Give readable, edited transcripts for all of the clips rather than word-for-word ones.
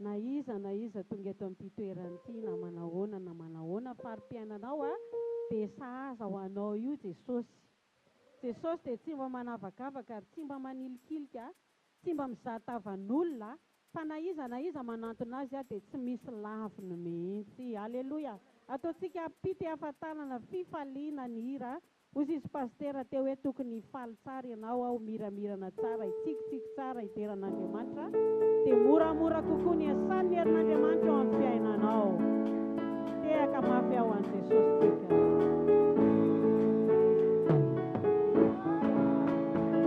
Na iza na iza tonga eto amin'ity toerana ity na manahoana na manahoana fari-piainanao a, dia sahaza ho anao io Jesosy. Jesosy dia tsy mba manavakavaka ary tsy mba manilikilika, tsy mba mizaha tavan'olona, fa na iza na iza manantona azy dia tsy misy laviny mihitsy. Aleloia! Ataontsika am-pitehafa-tanana, fifaliana ny hira. Hoy izy pasitera teo hoe tokony hifaly tsara ianao aho, miramirana tsara, hitsikitsiky tsara, hidera an'Andriamanitra, dia moramora kokoa ny asan'ny herin'Andriamanitra eo amin'ny fiainanao. Tehaka mafy aho an'i Jesosy tsika.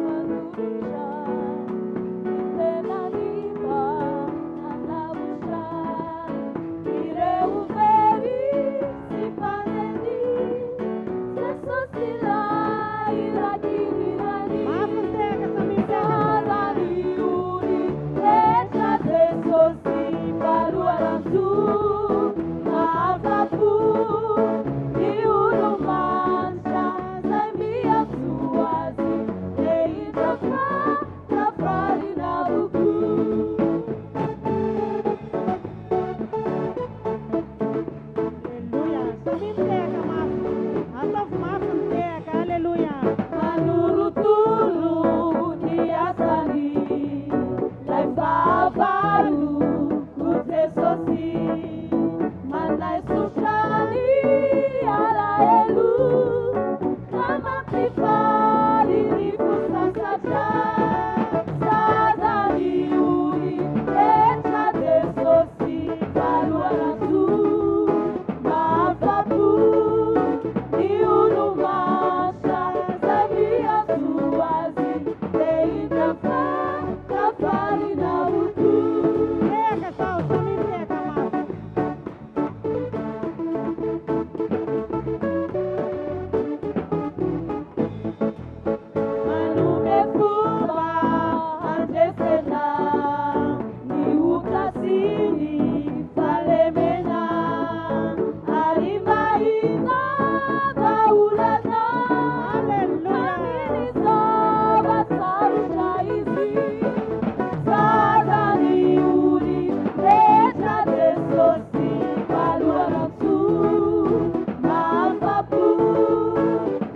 Manolotra ny tenany mba hanavotra ireo very sy mpanendy. Jesosy ilay irakin'irany. Mafy ny tehaka, samia mitehaka Tsara daholo. ny ory rehetra, Jesosy mpaloharanjo. Mahafa-po ny olo-manitra izay miantso azy. Dia indro fa tafarina avokoa. Aleloia. Samia mitehaka mafy. Ataovy mafy ny tehaka. Aleloia. Manorotoro ny asany lay fahavalo ko Jesosy manaisotra ny alahelo ka mampifaly ny fo sasatra. Saza ny ory rehetra, Jesosy mpaloharanjo. Mahafa-po ny olo-manitra izay miantso azy. Dia indro fa tafarina avokoa. Tehaka zao, samia mitehaka mafy. Manome fomba handresena ny ota sy ny fahalemena ary mahita vahaolana Aleloia. amin'ny zava-tsarotra izy. Saza ny ory rehetra, Jesosy mpaloharanjo. Mahafa-po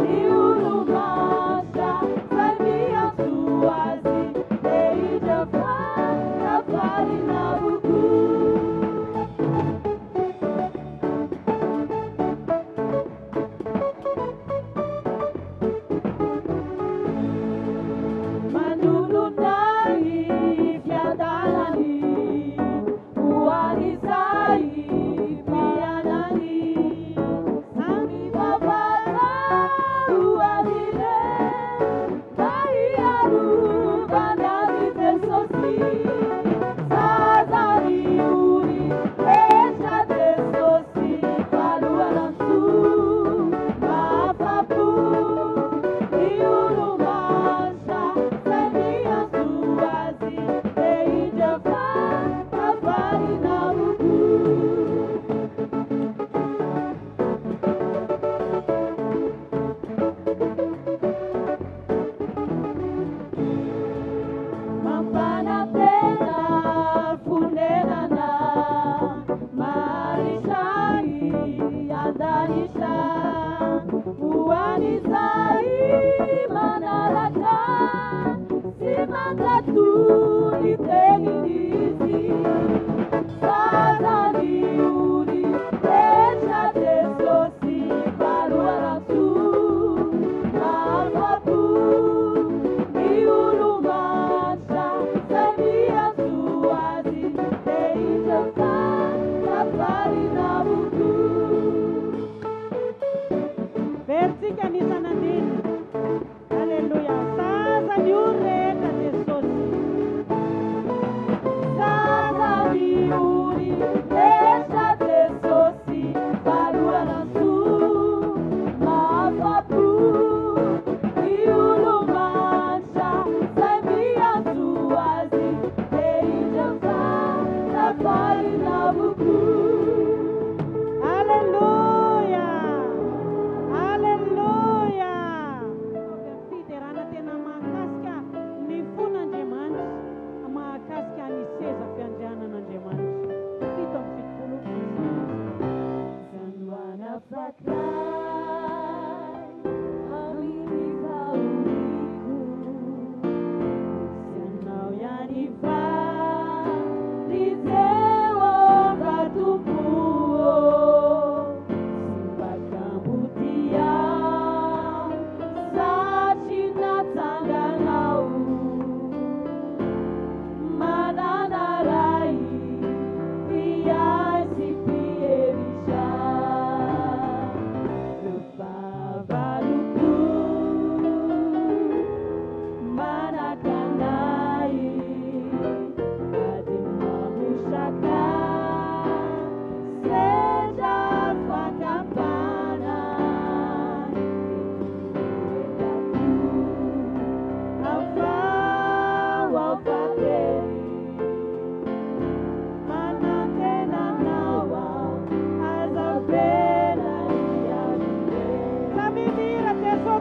ny olo-manitra izay miantso azy. Dia indro fa tafarina avokoa. Manolotra ny fiadanany ho an'izay mpianany. Samy mivavaka ho an'ireo mba hiarovana an'i Jesosy. Saza ny ory rehetra, Jesosy mpaloharanjo. Mahafa-po ny olo-manitra izay miantso azy. Dia indro fa tafarina avokoa. Mampanantena fonenana maharitra an-danitra ho an'izay manaraka sy mankatò ny teniny izy. Saza ny ory rehetra, Jesosy mpaloharanjo. Mahafa-po ny olo-manitra izay miantso azy. Dia indro fa tafarina avokoa. Verintsika ny isan'andininy. Aleloia. Saza ny ory rehetra, Jesosy.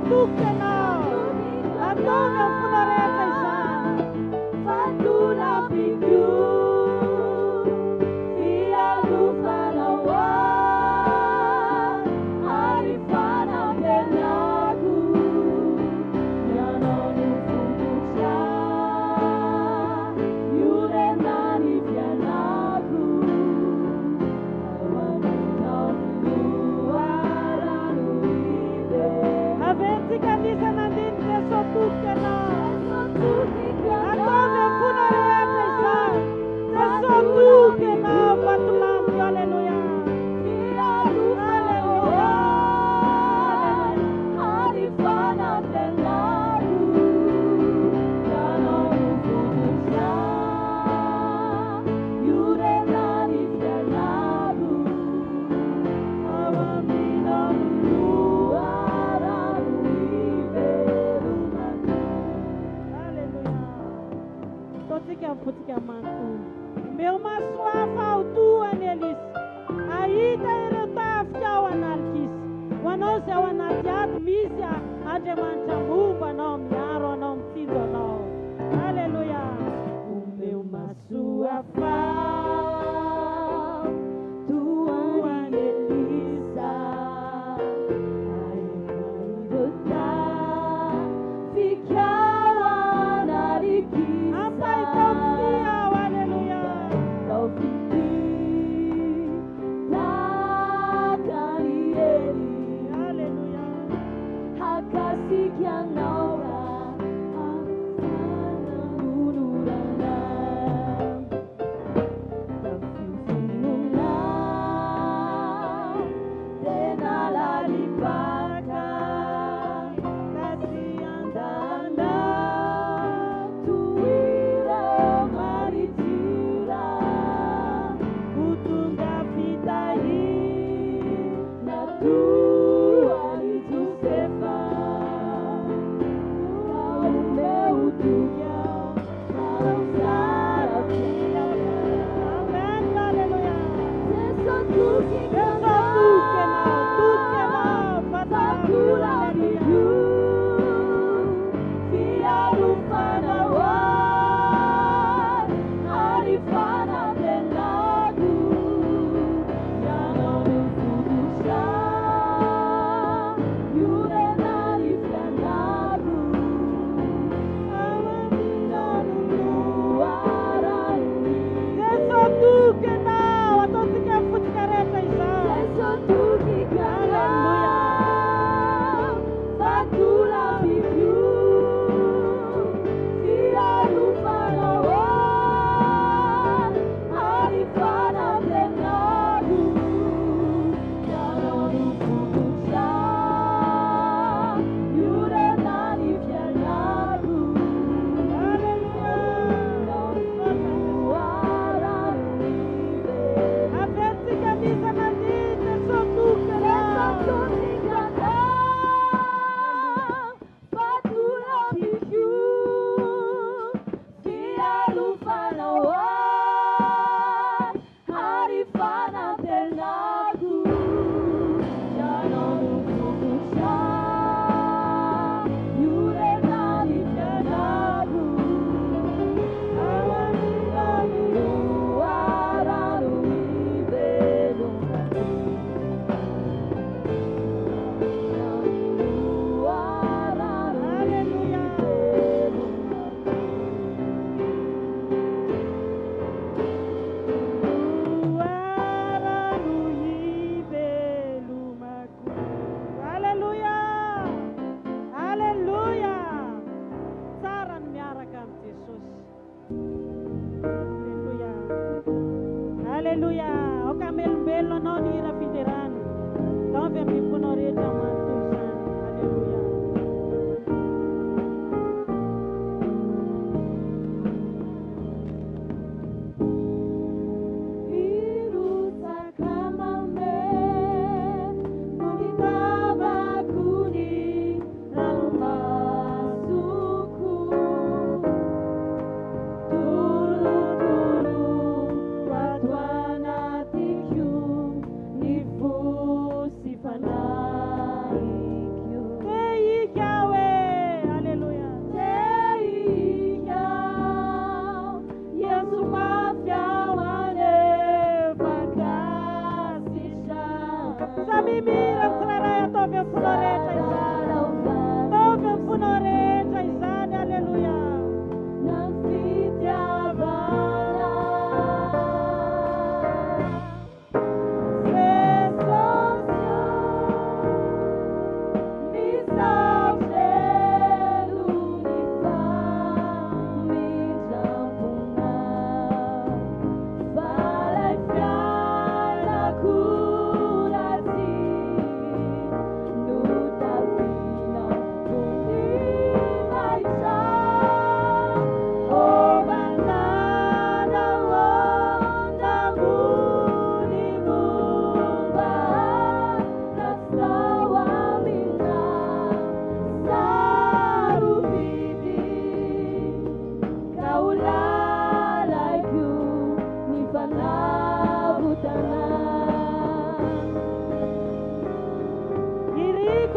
Toky ianao. Ataovy amin'ny fonao rehetra izany. Vatolampiko, fialofana ho ahy, ary fanantenako. Ianao no fototra iorenan'ny fiainako. Ao aminao ny loharano ivelomako. Averintsika ny isan'andininy Jesoa toky ianao. Ataovy amin'ny fonao rehetra izany. Jesoa toky ianao, vatolampiko. Aleloia. Aleloia. Ary fanantenako, Ianao no fototra iorenan'ny fiainako. Ao aminao ny loharano ivelomako. Aleloia. Ataontsika amin'ny fontsika manontolo. Omeo masoafa aho toa an'i Elisa. Hahita ireo tafika ao an'Alikisa. Ho anao izay ao anaty ady misy Andriamanitra momba anao, miaro anao, mitsinjo anao. Aleloia. Omeo masoafa toa an'i Elisa. Hahita ireo tafika ao an'Alikisa. Ampahitao fitia aho. Aleloia. Ampahitao fitia tahaka an'i Elia. Aleloia. Hakasika anao raha fanangonorana. Tafio finoana tena lalibaka. Ka tsy andana toy ireo maritira. Ho tonga fitahiana Toa an'i Josefa.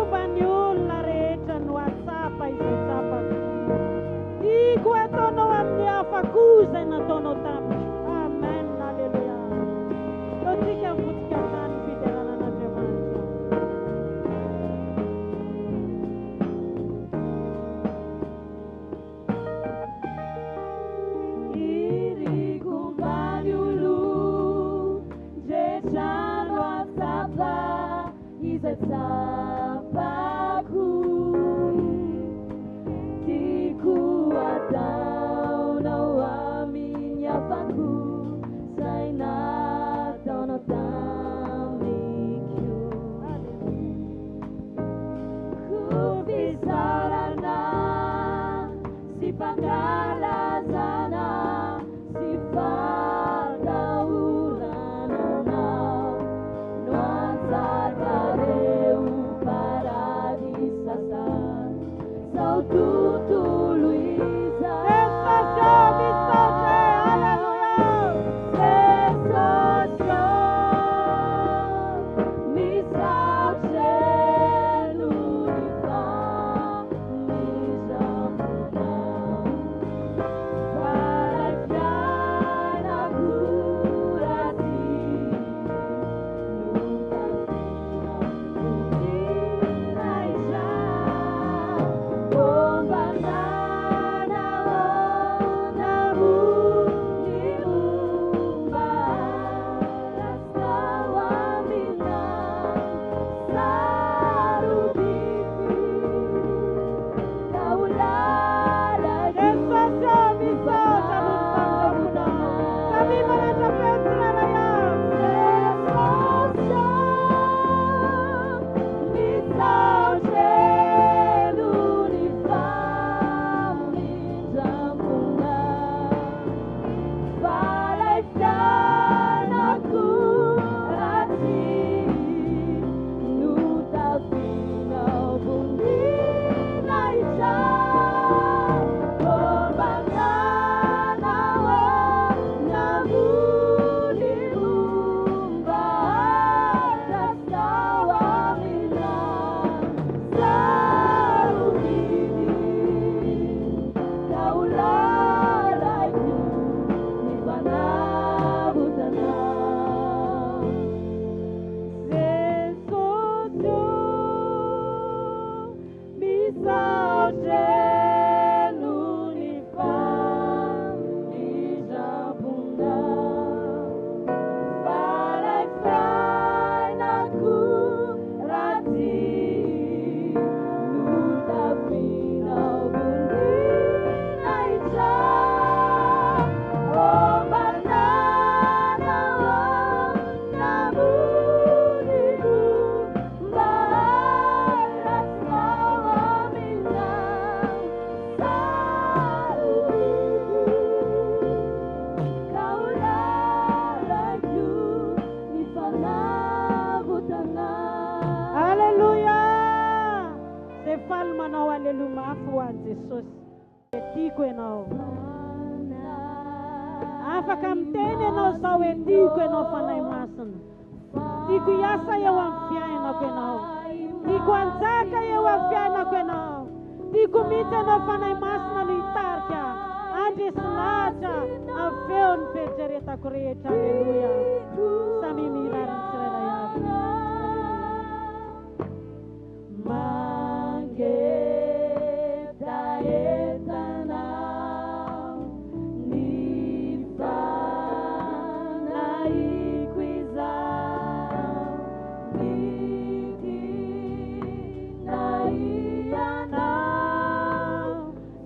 Tiako mba ny olona rehetra no hahatsapa izay tsapako. Tiako hataonao amin'ny hafa koa izay nataonao tamiko. Amen, Aleloia. Ataontsika mivotsika hatrany ny fiderana an'Andriamanitra. Iriko mba ny olon-drehetra no hahatsapa izay tsapako. Tiako hataonao amin'ny hafa koa izay nataonao tamiko. Koa fisaorana sy fankalazana sy fahatahorana anao no anjakareo paradisa zao tontolo izao. Jesosy ô, misaotra e, aleloia. Jesosy ô, misaotra noho ny famindram-ponao. Fa ilay fiainako ratsy notafinao voninahitra. Momba nahoana ny momba ratsy tao aminao sarobidy ka ho lalako Jesosy ô, misaotra noho ny famindram-ponao. Samia manandra-peo tsirairay avy. Jesosy ô, misaotra noho ny famindram-ponao. Fa ilay fiainako ratsy notafinao voninahitra. Momba nahoana ny momba ratsy tao aminao sarobidy ka ho lalako ny fanavotanao. Jesosy ô, misaotra noho ny famindram-ponao. Fa ilay fiainako ratsy notafinao voninahitra. Momba nahoana ny momba ratsy tao aminao sarobidy ka ho lalako ny fanavotanao. Aleloia. Zay faly manao aleloia mafy ho an'i Jesosy. Tiako ianao. Afaka miteny ianao izao hoe tiako ianao Fanahy Masina. Tiako hiasa eo amin'ny fiainako ianao. Tiako hanjaka eo amin'ny fiainako ianao. Tiako mihitsy ianao Fanahy Masina no hitarika handresy lahatra amin'ny feon'ny fieritreretako rehetra. Aleloia. Samia mihira ary ny tsirairay avy. Mangetahetana ny fanahiko izaho, midina ianao,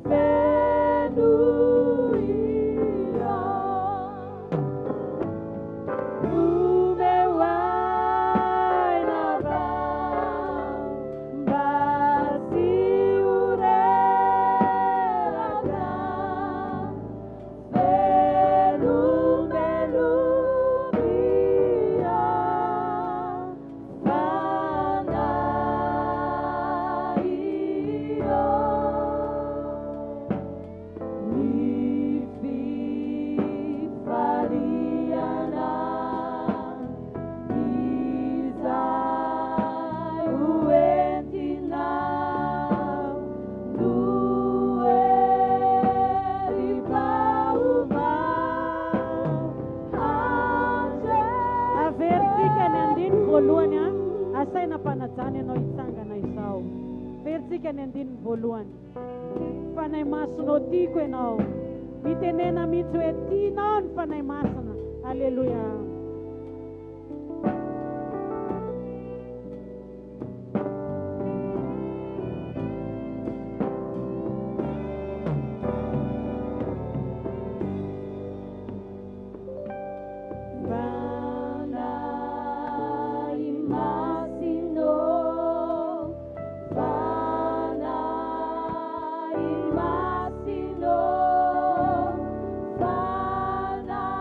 feno ianao. Omeo Hiraintsika ny andininy voalohany. Fanahy Masina ô tiako ianao. Mitenena mihitsy hoe tianao ny Fanahy Masina. Aleloia. Fanahy Masina ô, Fanahy Masina ô, Fanahy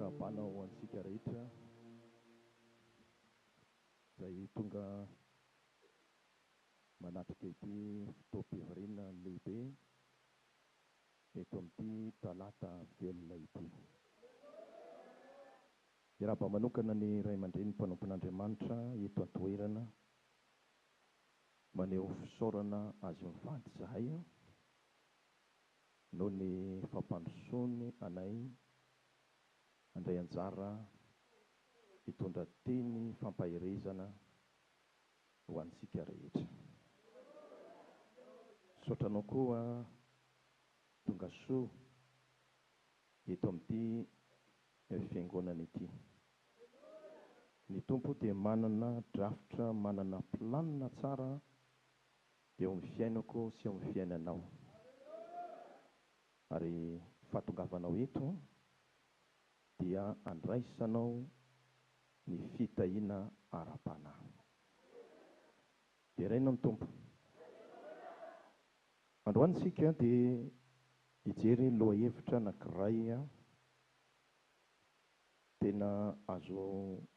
Fiarahabana ho antsika rehetra izay tonga manatrika ity fotoam-pivoriana lehibe eto amin'ity Talata velona ity. Miarahaba manokana ny ray aman-dreny mpanompon'Andriamanitra eto an-toerana. Maneho fisaorana azy mivady izahay noho ny fampandrosoany anay handray anjara hitondra teny fampaherezana ho antsika rehetra. Misaotra anao koa tonga soa eto amin'ity fiangonana ity. Ny Tompo dia manana drafitra, manana planina tsara eo amin'ny fiainako sy eo amin'ny fiainanao. Ary fahatongavanao eto dia andraisanao ny fitahiana ara-panahy. Deraina ny Tompo. Androany isika dia hijery lohahevitra anankiray tena azo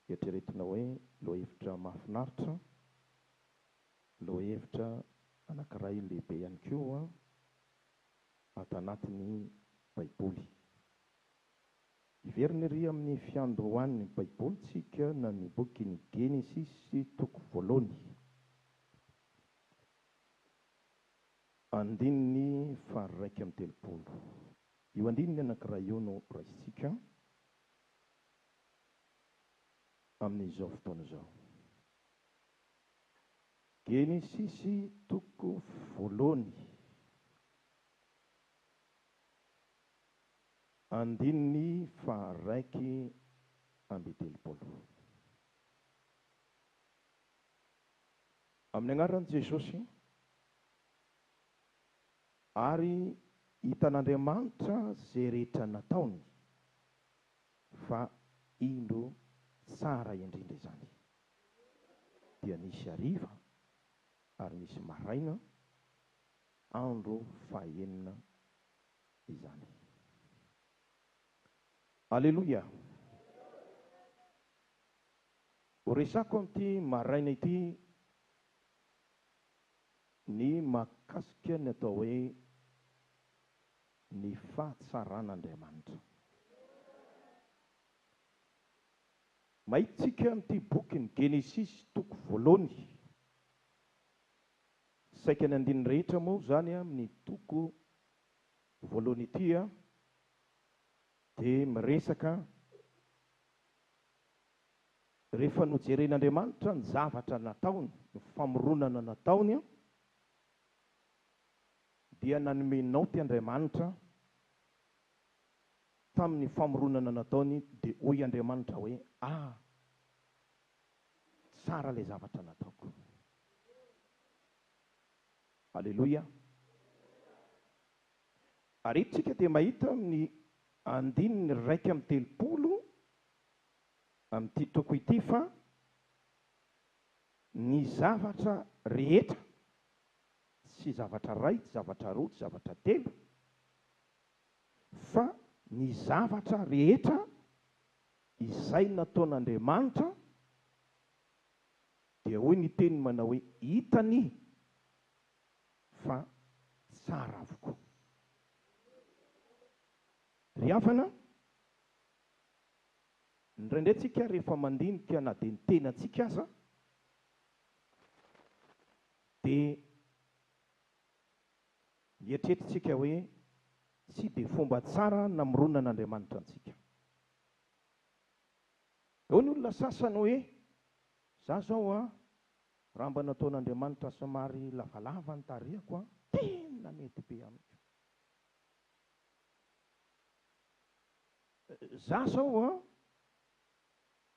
eritreretina hoe lohahevitra mahafinaritra, lohahevitra anankiray lehibe ihany koa ato anatin'ny Baiboly. Hiverina ery amin'ny fiandohan'ny Baiboly tsika na ny bokin'ny Genesisy toko voalohany. Andininy faha-31. Io andininy anankiray io no raisintsika amin'izao fotoana izao. Genesisy toko voalohany, andininy faha-31. Amin'ny anaran'i Jesosy, ary hitan'Andriamanitra izay rehetra nataony, fa indro tsara indrindra izany. Dia nisy hariva ary nisy maraina, andro fahenina izany. Aleloia! Ho resako amin'ity maraina ity ny mahakasika ny atao hoe ny fahatsaran'Andriamanitra. Mahitsika amin'ity bokin'ny Genesisy toko voalohany, saika ny andininy rehetra moa izany amin'ny toko voalohany ity dia miresaka Rehefa nojeren'Andriamanitra ny zavatra nataony, ny famoronana nataony, dia nanome naoty Andriamanitra tamin'ny famoronana nataony, dia hoy Andriamanitra hoe, Ah, tsara ilay zavatra nataoko. Aleloia. Ary eto isika dia mahita amin'ny andininy 31 amin'ity toko ity fa ny zavatra rehetra, tsy zavatra iray, tsy zavatra roa, tsy zavatra telo, fa ny zavatra rehetra izay nataon'Andriamanitra dia hoy ny teniny manao hoe hitany fa tsara avokoa. Ry havana, Indraindray tsika rehefa mandinika na dia ny tenantsika aza dia mieritreritra tsika hoe tsy dia fomba tsara namoronan'Andriamanitra antsika. Eo ny olona sasany hoe za zao an, raha mba nataon'Andriamanitra somary lavalava ny tarehako an, tena mety be amiko. Za zao an,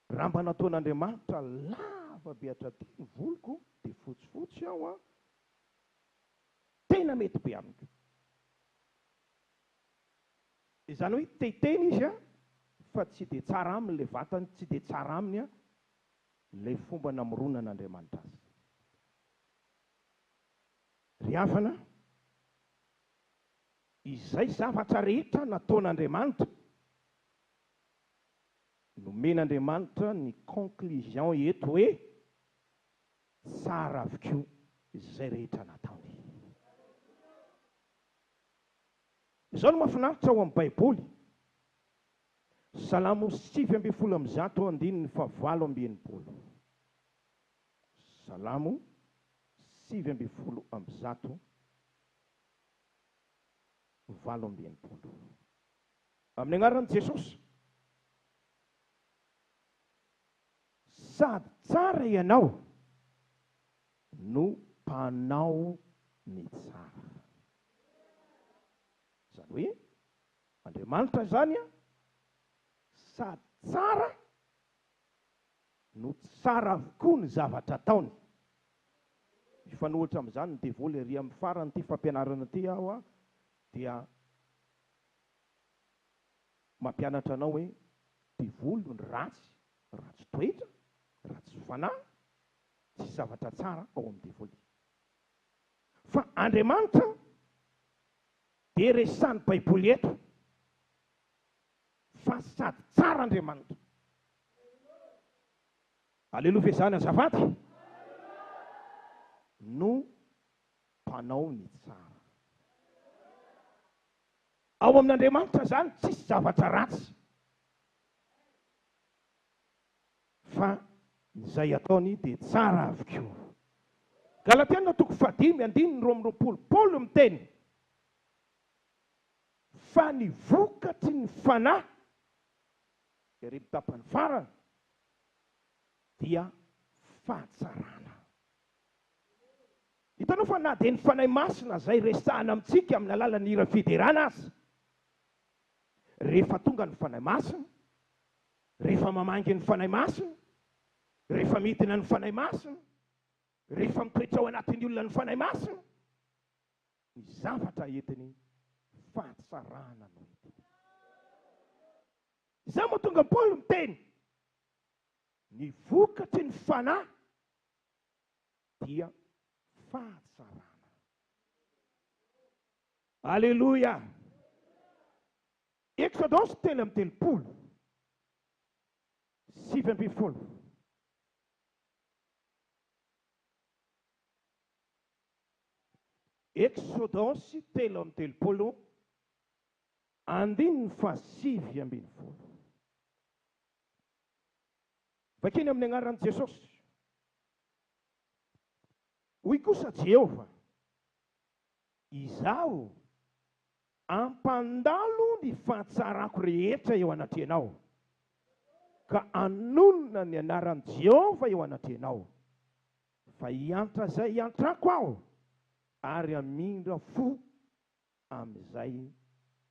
raha mba nataon'Andriamanitra lava be hatraty ny voloko dia fotsifotsy aho an, tena mety be amiko. Izany hoe te hiteny izy an, fa tsy dia tsara aminy ilay vatany, tsy dia tsara aminy an, ilay fomba namoronan'Andriamanitra azy. Ry havana, Izay zavatra rehetra nataon'Andriamanitra. Nomen'Andriamanitra ny conclusion eto hoe tsara avokoa izay rehetra nataony. Izao no mahafinaritra ao amin'ny Baiboly, Salamo 119 andininy faha-68. Salamo 119 68. Amin'ny anaran'i Jesosy. Sady tsara ianao no mpanao ny tsara. Izany hoe Andriamanitra izany sady tsara no tsara avokoa ny zavatra ataony. Mifanohitra amin'izany ny devoly. Ery amin'ny faran'ity fampianarana ity aho dia mampianatra anao hoe devoly ny ratsy, ratsy toetra, ratsy fanahy, tsisy zavatra tsara ao amin'ny devoly. Fa Andriamanitra dia resahan'ny Baiboly eto fa sady tsara Andriamanitra. Aleloia ve izany azafady? No mpanao ny tsara. Ao amin'Andriamanitra izany tsisy zavatra ratsy fa izay ataony dia tsara avokoa. Galatiana toko fahadimy andininy 22, Paoly miteny fa ny vokatry ny Fanahy, ery amin'ny tapany farany, dia fahatsarana. Hitanao fa na dia ny Fanahy Masina izay resahana amintsika amin'ny alalan'ny hira fiderana aza, rehefa tonga ny Fanahy Masina, rehefa mamangy ny Fanahy Masina, rehefa midina ny Fanahy Masina, rehefa mitoetra ao anatin'ny olona ny Fanahy Masina, ny zavatra entiny fahatsarana no entiny. Izay mahatonga Paoly miteny, ny vokatry ny Fanahy dia fahatsarana. Aleloia! Eksodosy 33, 19. Eksodosy 33, andininy faha-19. Vakina amin'ny anaran'i Jesosy. Hoy kosa Jehovah, Izaho hampandalo ny fahatsarako rehetra eo anatrehanao, ka hanonona ny anaran'i Jehovah eo anatrehanao, fa hiantra izay hiantrako aho, ary hamindra fo amin'izay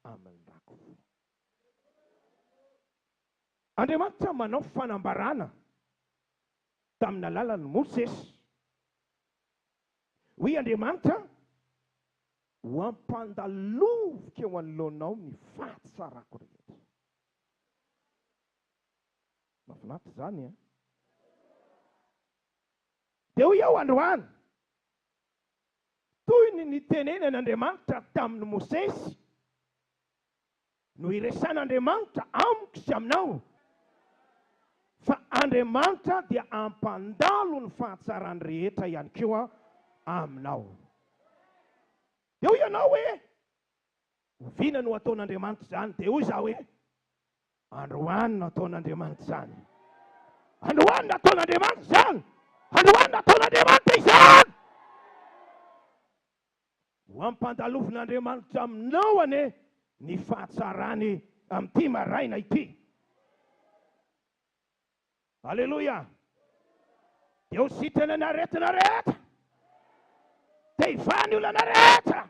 hamindrako fo. Andriamanitra manao fanambarana tamin'ny alalan'i Mosesy. Hoy Andriamanitra, Ho ampandaloviko eo anoloanao ny fahatsarako rehetra. Mahafinaritra izany an! Dia hoy aho androany, toy ny nitenenan'Andriamanitra tamin'i Mosesy, no iresan'Andriamanitra amiko sy aminao, fa Andriamanitra dia hampandalo ny fahatsarany rehetra ihany koa aminao. Dia hoy ianao hoe, Oviana no hataon'Andriamanitra izany? Dia hoy izaho hoe, Androany no hataon'Andriamanitra izany. Androany no hataon'Andriamanitra izany. Androany no hataon'Andriamanitra izany. Ho ampandalovin'Andriamanitra aminao anie ny fahatsarany amin'ity maraina ity. Aleloia! Dia ho sitrana ny aretina rehetra. Dia hivaha ny olana rehetra.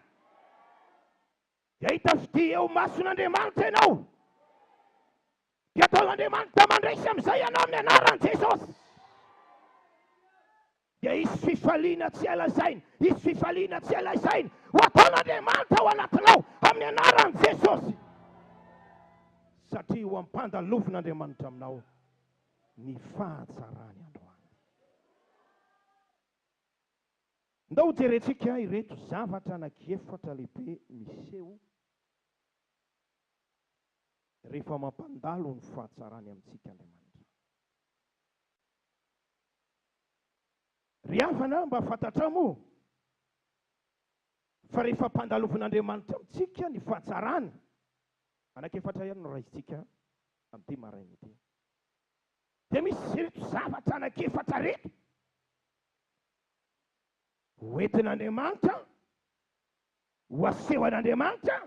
Dia hahita fitia eo imason'Andriamanitra ianao. Dia ataon'Andriamanitra mandresy amin'izay ianao amin'ny anaran'i Jesosy. Dia hisy fifaliana tsy hay lazaina, hisy fifaliana tsy hay lazaina ho ataon'Andriamanitra ao anatinao amin'ny anaran'i Jesosy. Satria ho ampandalovin'Andriamanitra aminao ny fahatsarany androany. Ndao hojerentsika ireto zavatra anankiefatra lehibe miseho. Rehefa mampandalo ny fahatsarany amintsika Andriamanitra. Ry havana, mba fantatrao moa fa rehefa ampandalovin'Andriamanitra amintsika ny fahatsarany, anankiefatra ihany no raisintsika amin'ity maraina ity, dia misy ireto zavatra anankiefatra ireto ho entin'Andriamanitra, ho asehon'Andriamanitra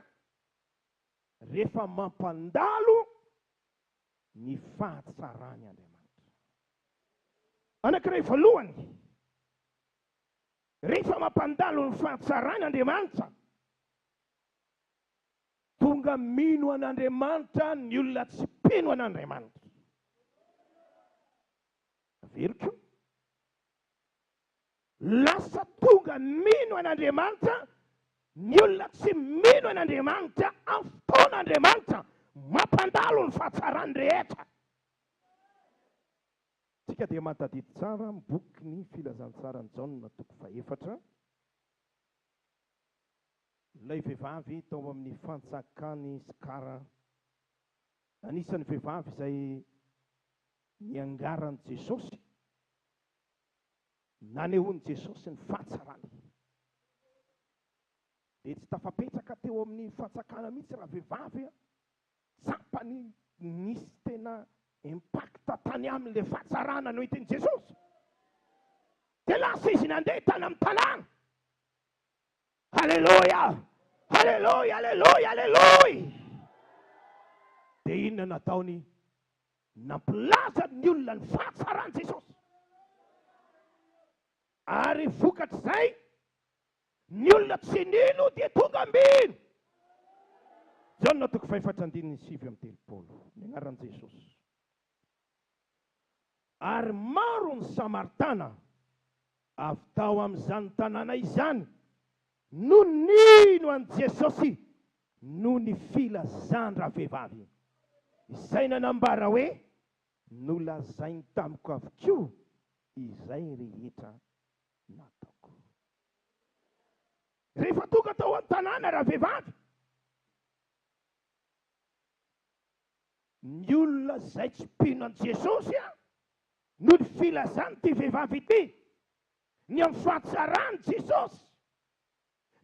rehefa mampandalo ny fahatsarany Andriamanitra. Anankiray voalohany, rehefa mampandalo ny fahatsarany Andriamanitra, tonga mino an'Andriamanitra ny olona tsy mpino an'Andriamanitra. Averiko, Lasa tonga mino an'Andriamanitra ny olona tsy mino an'Andriamanitra amin'ny fotoana Andriamanitra mampandalo ny fahatsarany rehetra. Tsika dia mahatadidy tsara ny bokin'ny Filazantsaran'i Jaona toko fahefatra, ilay vehivavy tao amin'ny fantsakan'i Sikara, anisan'ny vehivavy izay niangaran'i Jesosy. Nanehoan'i Jesosy ny fahatsarany. Dia tsy tafapetraka teo amin'ny fantsakana mihitsy ravehivavy a. Tsapany nisy tena impact tany aminy ilay fahatsarana noentin'i Jesosy. Dia lasa izy nandeha tany amin'ny tanàna. Aleloia! Aleloia! Aleloia! Aleloia! Dia inona nataony? Nampilaza ny olona ny fahatsaran'i Jesosy. Ary vokatr'izay, ny olona tsy nino dia tonga mino. Jaona toko fahefatra andininy 39. Ny anaran'i Jesosy. Ary maro ny Samaritana avy tao amin'izany tanàna izany no nino an'i Jesosy noho ny filazan-dravehivavy, izay nanambara hoe, Nolazainy tamiko avokoa izay rehetra nataoko. Rehefa tonga tao an-tanàna ravehivavy, Ny olona izay tsy mpino an'i Jesosy noho ny filazan'ity vehivavy ity ny amin'ny fahatsaran'i Jesosy,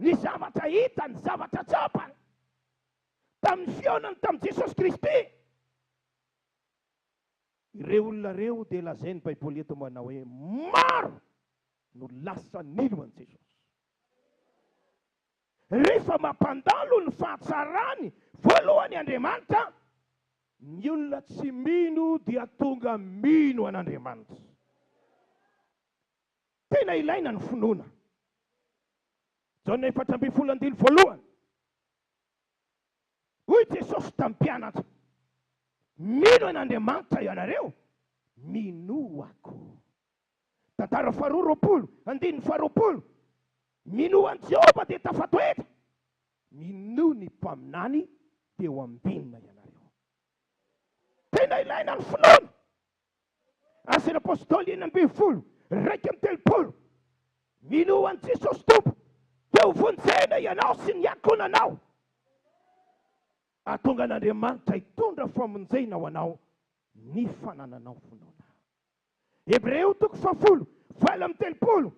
ny zavatra hitany, ny zavatra tsapany tamin'ny fihaonany tamin'i Jesosy Kristy. Ireo olona ireo dia lazain'ny Baiboly eto manao hoe maro no lasa nino an'i Jesosy. Rehefa mampandalo ny fahatsarany voalohany Andriamanitra, ny olona tsy mino dia tonga mino an'Andriamanitra. Tena ilaina ny finoana. Jaona 14 andininy voalohany. Hoy Jesosy tamin'ny mpianatra, Mino an'Andriamanitra ianareo, minoa koa. Tantara faharoa 20, andininy faharoapolo, Minoa an'i Jehovah dia tafatoetra, minoa ny mpaminany dia ho ambinina ianareo. Tena ilaina ny finoana. Asan'ny Apostoly 16, 31, Minoa an'i Jesosy Tompo dia ho vonjena ianao sy ny ankohonanao. Hahatonga an'Andriamanitra hitondra famonjena ho anao ny fanananao finoana. Hebreo toko fahafolo, 38,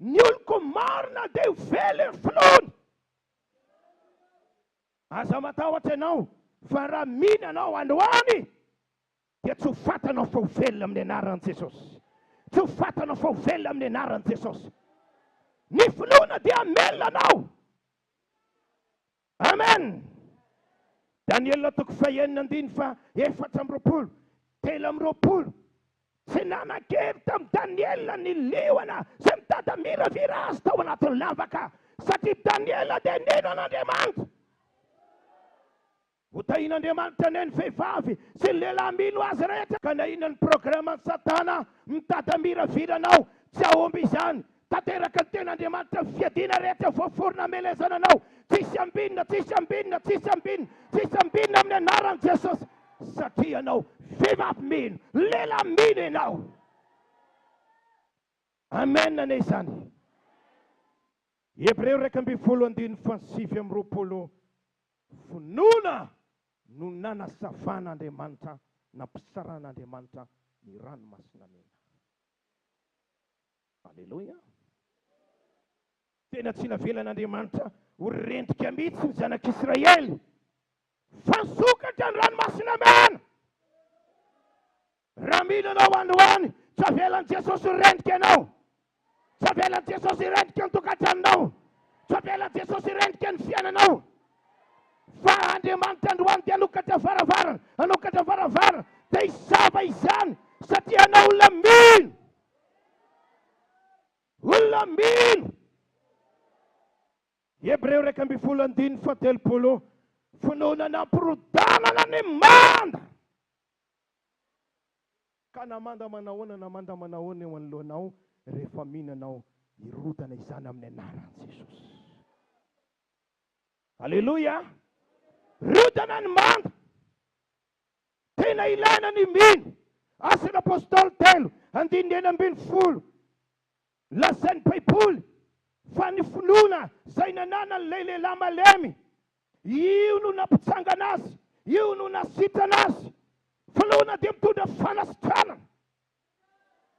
Ny oloko marina dia ho velon'ny finoany. Aza matahotra ianao, fa raha mino ianao androany, dia tsy ho fatanao fa ho velona amin'ny anaran'i Jesosy. Tsy ho fatanao fa ho velona amin'ny anaran'i Jesosy. Ny finoana dia hamelona anao. Amen! Daniela toko fahenina andininy faha 24, 23, Tsy nanan-kery tamin'i Daniela ny liona izay mitady hamiravira azy tao anatin'ny lavaka, satria Daniela dia nino an'Andriamanitra. Ho tahian'Andriamanitra anie ny vehivavy sy ny lehilahy mino azy rehetra. Ka na inona ny programan'i Satana mitady hamiravira anao, tsy hahomby izany. Tanteraka ny tenin'Andriamanitra ny fiadiana rehetra voaforona hamelezana anao. Tsisy ambinina, tsisy ambinina, tsisy ambinina, tsisy ambinina amin'ny anaran'i Jesosy. Satria ianao vehivavy mino, lehilahy mino ianao. Amen anie izany. Hebreo 11 andininy faha 29, Finoana. no nanasavan'Andriamanitra, nampisaran'Andriamanitra ny Ranomasina Mena. Aleloia! Tena tsy navelan'Andriamanitra ho rendrika mihitsy ny zanak'Israely, fa nisokatra ny Ranomasina Mena. Raha mino ianao androany, tsy avelan'i Jesosy ho rendrika ianao. Tsy avelan'i Jesosy rendrika ny tokantranonao. Tsy avelan'i Jesosy rendrika ny fiainanao. Fa Andriamanitra androany dia hanokatra varavarana, hanokatra varavarana, dia hisava izany satria ianao olona mino. Olona mino. Hebreo 11 andininy faha-30, Finoana nampirodanana ny manda. Ka na manda manahoana na manda manahoana eo anoloanao, rehefa mino ianao, hirodana izany amin'ny anaran'i Jesosy. Aleloia! Rodana ny manda. Tena ilaina ny mino. Asan'ny Apostoly 3, andininy 16. Lazain'ny Baiboly fa ny finoana izay nananan'ilay lehilahy malemy, io no nampitsangana azy, io no nasitrana azy. Finoana dia mitondra fanasitranana.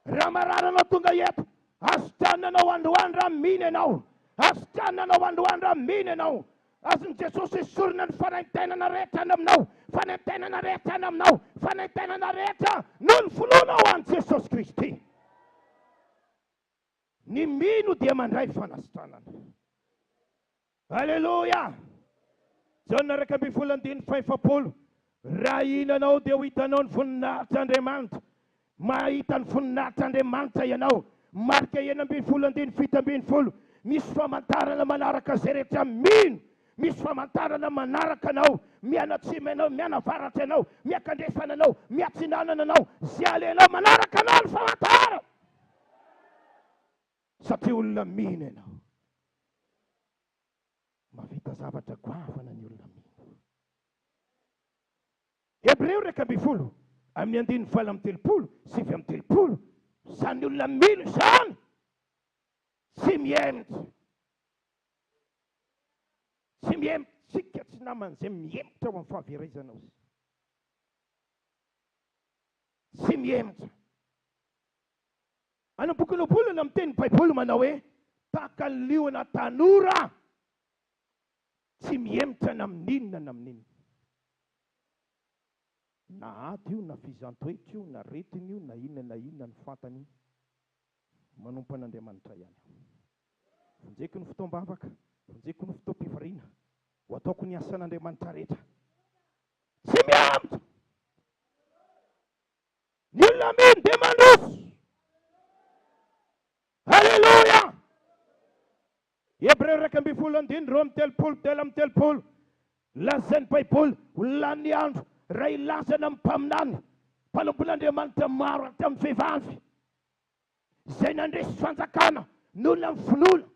Raha marary anao tonga eto, asitranina anao androany raha mino ianao. Asitranina anao androany raha mino ianao. Azon'i Jesosy esorina ny fanaintainana rehetra any aminao, fanaintainana rehetra any aminao, fanaintainana rehetra noho ny finoanao an'i Jesosy Kristy. Ny mino dia mandray fanasitranana. Aleloia! Jaona 11 andininy 40, Raha hihinanao dia ho hitanao ny voninahitr'Andriamanitra. Mahita ny voninahitr'Andriamanitra ianao. Marika 16 andininy 17, Misy famantarana manaraka izay rehetra mino. Misy famantarana manaraka anao, mianatsimo ianao, mianavaratra ianao, miakandrefana anao, miatsinanana anao, izay alehanao manaraka anao ny famantarana. Satria olona mino ianao. Mahavita zavatra goavana ny olona mino. Hebreo 11, amin'ny andininy 38, 39, Izany olona mino izany tsy mihemotra. Tsy mihemotra. Tsika tsy naman'izay mihemotra ao amin'ny fahaverezana ozy. Tsy mihemotra. Any amin'ny bokin'ny Ohabolana miteny ny Baiboly manao hoe, Tahaka ny liona tanora, tsy mihemotra na amin'inona na amin'inona. Na ady io, na fizan-toetra io, na aretina io, na inona na inona ny fantany, manompo an'Andriamanitra ihany aho. Vonjeko ny fotoam-bavaka, vonjeko ny fotoam-pivoriana, ho ataoko ny asan'Andriamanitra rehetra. Tsy mihemotra! Ny olona mino dia mandroso. Aleloia! Hebreo 11 andininy 32 33. Lazain'ny Baiboly ho lany andro raha ilazana amin'ny mpaminany, mpanompon'Andriamanitra maro hatramin'ny vehivavy, izay nandresy fanjakana noho ny amin'ny finoana.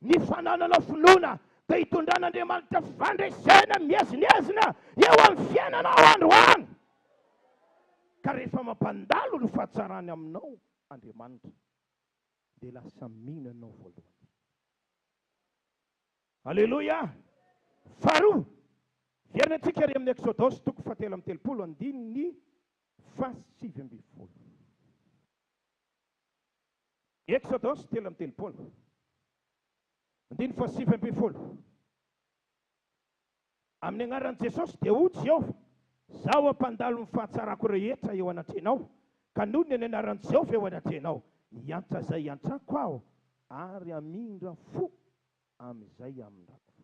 Ny fananana finoana dia hitondran'Andriamanitra fandresena miezinezina eo amin'ny fiainanao androany. Ka rehefa mampandalo ny fahatsarany aminao Andriamanitra, dia lasa mino ianao voalohany. Aleloia! Faharoa, verina antsika ary amin'ny Eksodosy toko fahatelo amby 30 andininy faha-19. Eksodosy 33, andininy faha-19. Amin'ny anaran'i Jesosy dia hoy Jehovah, Izaho hampandalo ny fahatsarako rehetra eo anatrehanao, ka nony ny anaran'i Jehovah eo anatrehanao, hiantra izay hiantrako Aho, ary hamindra fo amin'izay hamindrako fo.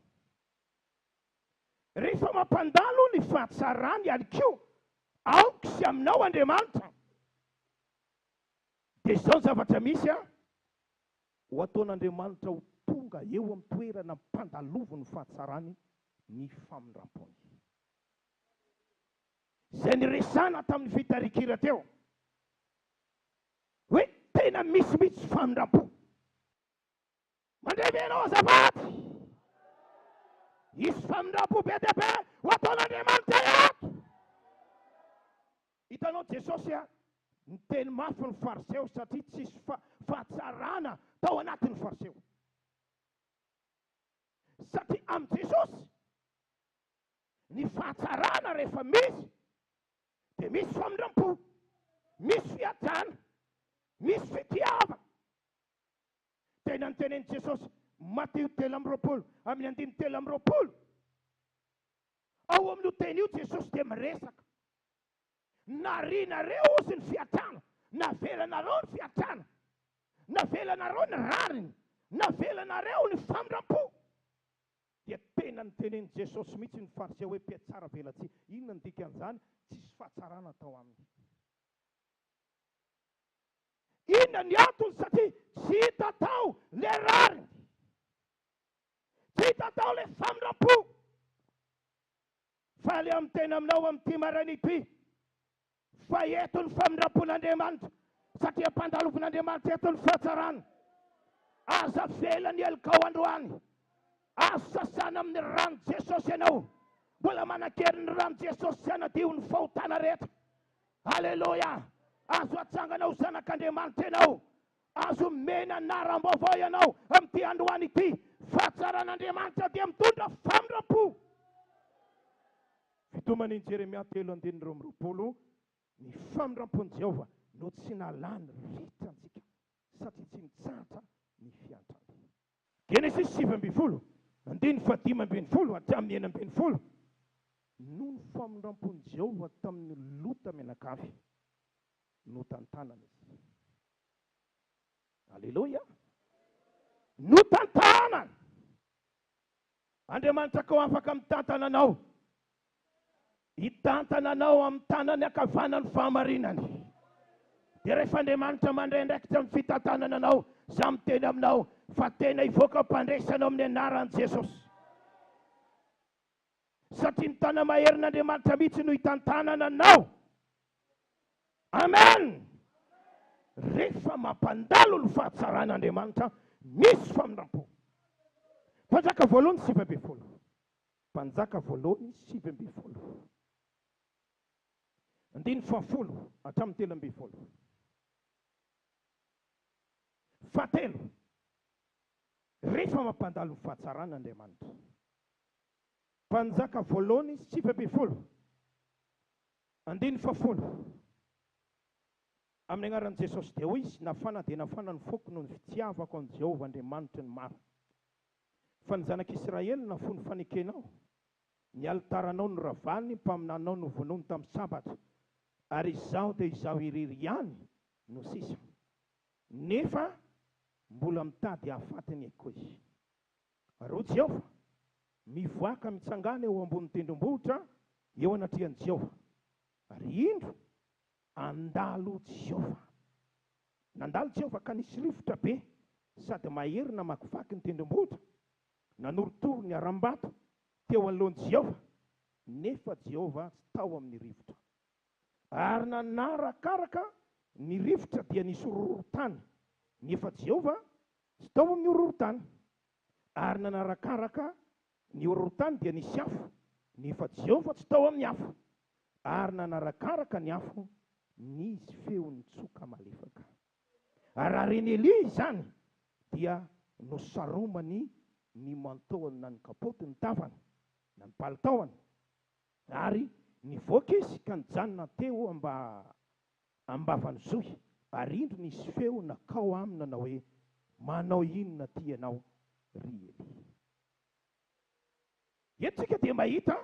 Rehefa mampandalo ny fahatsarany ihany koa amiko sy aminao Andriamanitra, Dia izao ny zavatra misy an, ho ataon'Andriamanitra ho tonga eo amin'ny toerana ampandaloviny ny fahatsarany ny famindram-pony. Izay niresahana tamin'ny fitarikira teo, hoe tena misy mihitsy famindram-po. Mandre ve ianao azafady? Hisy famindram-po be dia be ho ataon'Andriamanitra eto. Hitanao Jesosy a, niteny mafy ny fariseo satria tsisy fahatsarana tao anatin'ny fariseo. Satria amin'i Jesosy, Ny fahatsarana rehefa misy dia misy famindram-po, misy fiatrana, misy fitiavana. Tena notenenin'i Jesosy, Matio 23 amin'ny andininy 23. Ao amin'io teny io Jesosy dia miresaka. Narianareo ozy ny fiatrana, navelanareo ny fiatrana, navelanareo ny rariny, navelanareo ny famindram-po. Dia tena notenenin'i Jesosy mihitsy ny Fariseo hoe mpiatsara velatsihy. Inona no dikan'izany? Tsisy fahatsarana tao aminy. Inona ny antony? Satria tsy hita tao le rariny. Tsy hita tao le famindram-po. Faly aho miteny aminao amin'ity maraina ity fa eto ny famindram-pon'Andriamanitra satria ampandalovin'Andriamanitra eto ny fahatsarana. Aza avela ny helokao androany. Azo sasana amin'ny ran'i Jesosy ianao. Mbola manan-kery ny ran'i Jesosy hanadio ny fahotana rehetra. Aleloia! Azo atsangana ho zanak'Andriamanitra ianao. Azo omena anaram-baovao ianao amin'ity androany ity. Fahatsaran'Andriamanitra dia mitondra famindram-po. Fitoman'i Jeremia telo andininy 22, Ny famindram-pon'i Jehovah no tsy nahalany ritra antsika, satria tsy mitsahatra ny fiantrany. Genesisy 19, andininy faha-15 hatramin'ny 16, Noho ny famindram-pon'i Jehovah tamin'i Lota mianakavy, notantanany izy. Aleloia! Notantanany! Andriamanitra koa afaka mitantana anao. Hitantana anao amin'ny tanany ankavanan'ny fahamarinany. Dia rehefa Andriamanitra mandray andraikitra amin'ny fitantanana anao, izaho miteny aminao fa tena hivoaka mpandresy anao amin'ny anaran'i Jesosy. Satria ny tana-maherin'Andriamanitra mihitsy no hitantanana anao. Amen! Rehefa mampandalo ny fahatsaran'Andriamanitra, misy famindram-po. Mpanjaka voalohany 19. Mpanjaka voalohany 19. Andininy fahafolo hatramin'ny 13. Fahatelo, rehefa mampandalo ny fahatsarana Andriamanitra. Mpanjaka voalohany 19, andininy fahafolo. Amin'ny anaran'i Jesosy dia hoy izy, Nafana dia nafana ny foko noho ny fitiavako an'i Jehovah Andriamanitry ny maro. Fa ny zanak'Israely nafoy ny fanekenao, ny alitaranao noravany, ny mpaminaninao novonoiny tamin'ny sabatra, ary izaho dia izaho irery ihany no sisa. Nefa mbola mitady hahafaty ny aiko izy. Ary hoy Jehovah, Mivoaka mitsangàna eo ambony tendrombohitra eo anatrehan'i Jehovah. Ary indro, handalo Jehovah. Nandalo Jehovah ka nisy rivotra be sady mahery namakivaky ny tendrombohitra, nanorotoro ny harambato teo anoloan'i Jehovah, nefa Jehovah tsy tao amin'ny rivotra. Ary nanarakaraka ny rivotra dia nisy horohorontany, nefa Jehovah tsy tao amin'ny horohorontany. Ary nanarakaraka ny horohorontany dia nisy afo, nefa Jehovah tsy tao amin'ny afo. Ary nanarakaraka ny afo nisy feo nitsoka malefaka. Ary raha ren'i Elia izany, dia nosaromany ny manteau-ny na ny kapaoty ny tavany, na ny palitaoany, ary nivoaka izy ka nijanona teo am-bavan'ny zohy, ary indro nisy feo nankao aminy nanao hoe, Manao inona aty ianao, ry Elia? Eto isika dia mahita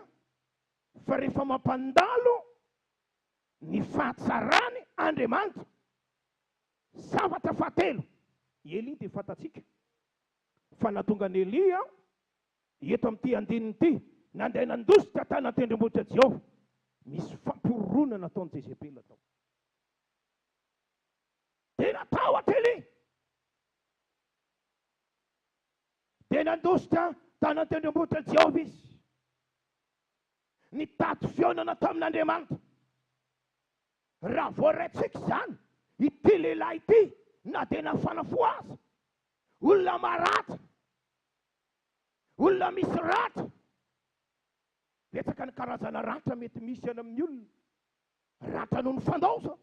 fa rehefa mampandalo ny fahatsarany Andriamanitra, zavatra fahatelo, i Elia dia fantatsika fa nahatonga an'i Elia eto amin'ity andininy ity, nandeha nandositra tany an-tendrombohitra Jehovah, misy fampihorohoroana nataon'i Jezebela tao. Dia natahotra Elia. Dia nandositra tany an-tendrombohitra Jehovah izy. Nitady fihaonana tamin'Andriamanitra. Raha voaraintsika izany, ity lehilahy ity, na dia nafana fo aza, olona maratra, olona misy ratra, betsaka ny karazana ratra mety misy any amin'ny olona, ratra noho ny fandaozana,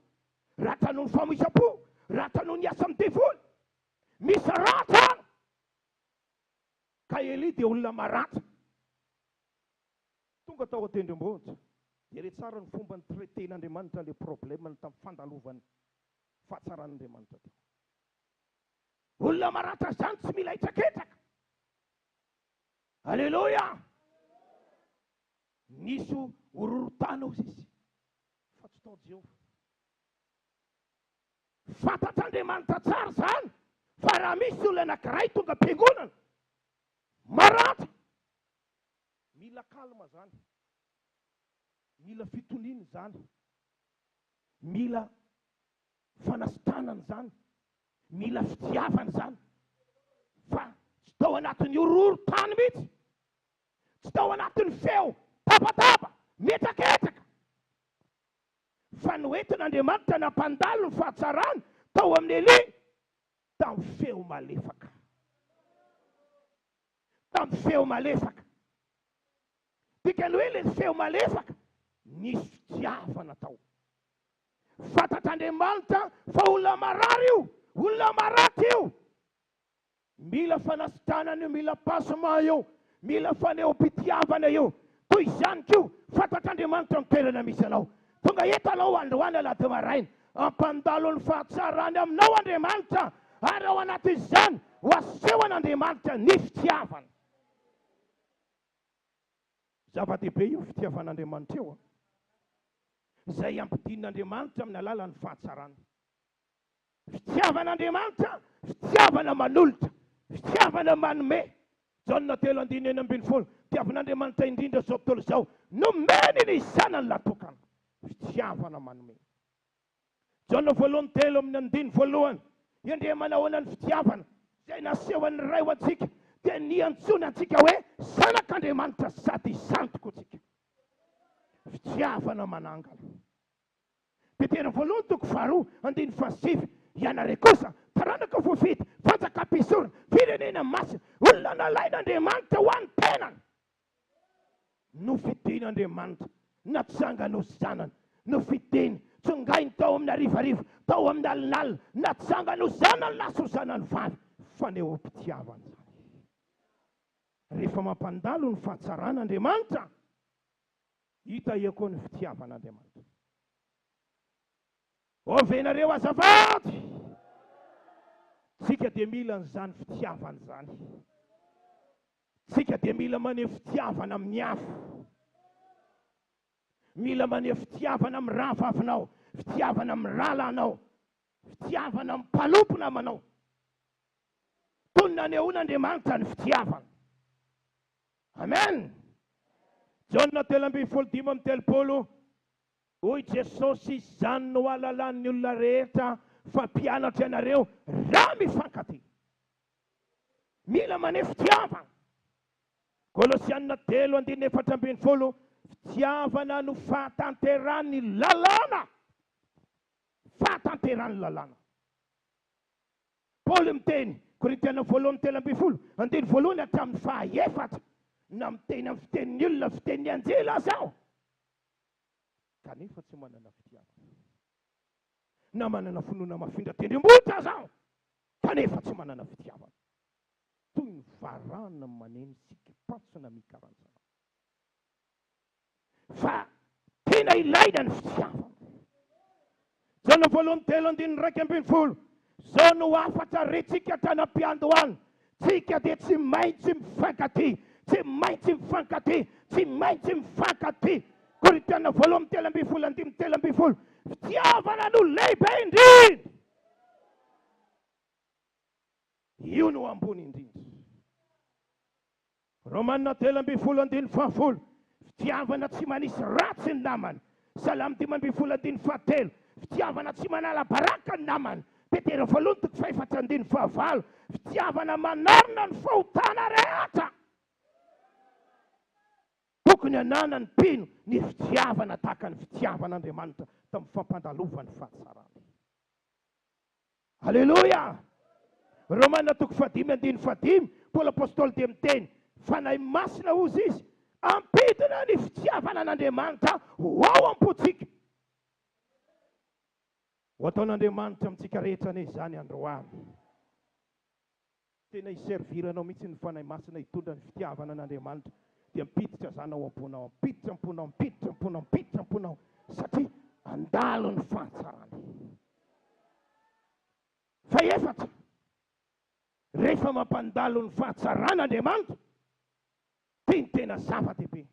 ratra noho ny famoizam-po, ratra noho ny asan'ny devoly, misy ratra any. Ka Elia dia olona maratra. Tonga tao an-tendrombohitra, dia re tsara ny fomba ni-traiter-n'Andriamanitra ilay problème-ny tamin'ny fandalovany fahatsaran'Andriamanitra teo. Olona maratra izany tsy mila hetraketraka. Aleloia! Nisy horohorontany hozy izy, fa tsy tao Jehovah. Fantatr'Andriamanitra tsara izany fa raha misy olona anankiray tonga am-piangonana, maratra, mila calme izany, mila fitoniana izany, mila fanasitranana izany, mila fitiavana izany, fa tsy tao anatin'ny horohorontany mihitsy. Tsy tao anatin'ny feo tabataba, mihetraketraka, fa noentin'Andriamanitra nampandalo ny fahatsarany tao amin'i Elia tamin'ny feo malefaka. Tamin'ny feo malefaka. Dikany hoe ilay feo malefaka, nisy fitiavana tao. Fantatr'Andriamanitra fa olona marary io, olona maratra io. Mila fanasitranana io, mila passement io, mila fanehoam-pitiavana io. Toy izany koa, fantatr'Andriamanitra ny toerana misy anao. Tonga eto anao androany alahady maraina, hampandalo ny fahatsarany aminao Andriamanitra, ary ao anatin'izany ho asehon'Andriamanitra ny fitiavany. Zava-dehibe io fitiavan'Andriamanitra io, izay ampidinin'Andriamanitra amin'ny alalan'ny fahatsarany. Fitiavan'Andriamanitra, fitiavana manolotra, fitiavana manome. Jaona telo andininy 16, Tiavin'Andriamanitra indrindra izao tontolo izao, nomeny ny Zanany lahy-tokana. Fitiavana manome. Jaona voalohany telo amin'ny andininy voalohany, Endrey manahoana ny fitiavana izay nasehon'ny Ray ho antsika, dia niantsoany antsika hoe zanak'Andriamanitra sady izany tokoa tsika. Fitiavana manangana. Petera voalohany toko faharoa andininy fahasivy, Ianareo kosa, taranaka voafidy, fanjakam-pisorona, firenena masina, olona nalain'Andriamanitra ho an'ny tenany. Nofidin'Andriamanitra, natsangany ho zanany, nofidiny, tsongainy tao amin'ny harivariva, tao amin'ny alinalina, natsangany ho zanany lahy sy ho zanany vavy. Fanehoam-pitiavana izany. Rehefa mampandalo ny fahatsarana Andriamanitra, Hita eo koa ny fitiavan'Andriamanitra. Ovenareo azafady! Tsika dia mila an'izany fitiavana izany. Tsika dia mila maneho fitiavana amin'ny hafa. Mila maneho fitiavana amin'ny rahavavinao, fitiavana amin'ny rahalahinao, fitiavana amin'ny mpanompo namanao. Toy ny nanehoan'Andriamanitra ny fitiavana. Amen! Jaona 13 35, Hoy Jesosy, Izany no hahalalan'ny olona rehetra fa mpianatro ianareo, raha mifankatia. Mila maneho fitiavana. Kolosiana telo andininy 14, Fitiavana no fahatanterahan'ny lalàna. Fahatanterahan'ny lalàna. Paoly miteny, Korintiana voalohany 13, andininy voalohany hatramin'ny fahaefatra, Na miteny amin'ny fitenin'ny olona, fitenin'ny anjely aza aho, kanefa tsy manana fitiavana, na manana finoana mafindra tendrombohitra aza aho, kanefa tsy manana fitiavana, toy ny varahana maneno sy kipantsona mikarantsana. Fa tena ilaina ny fitiavana. Jaona voalohany telo andininy 11, Izao no hafatra rentsika hatrany am-piandohana, tsika dia tsy maintsy mifankatia, tsy maintsy mifankatia, tsy maintsy mifankatia. Korintiana voalohany 13 andininy 13, Fitiavana no lehibe indrindra. Io no ambony indrindra. Romana 13 andininy faha-10, Fitiavana tsy manisy ratsy ny namany. Salamo 15 andininy faha-3, Fitiavana tsy manala baraka ny namany. Petera voalohany toko fahefatra andininy faha-8, Fitiavana manarona ny fahotana rehetra. Tokony hananan'ny mpino ny fitiavana tahaka ny fitiavan'Andriamanitra tamin'ny fampandalovany fahatsarana. Aleloia! Romana toko fahadimy andininy fahadimy, Paoly Apostoly dia miteny, Fanahy Masina hozy izy, hampidina ny fitiavana an'Andriamanitra ho ao am-pontsika. Ho ataon'Andriamanitra amintsika rehetra anie izany androany. Tena hi-servir anao mihitsy ny Fanahy Masina hitondra ny fitiavana an'Andriamanitra. Dia mipiditra izany ao am-ponao, mipiditra am-ponao, mipiditra am-ponao, mipiditra am-ponao, satria handalo ny fahatsarany. Fahefatra, rehefa mampandalo ny fahatsarana Andriamanitra, dia ny tena zava-dehibe.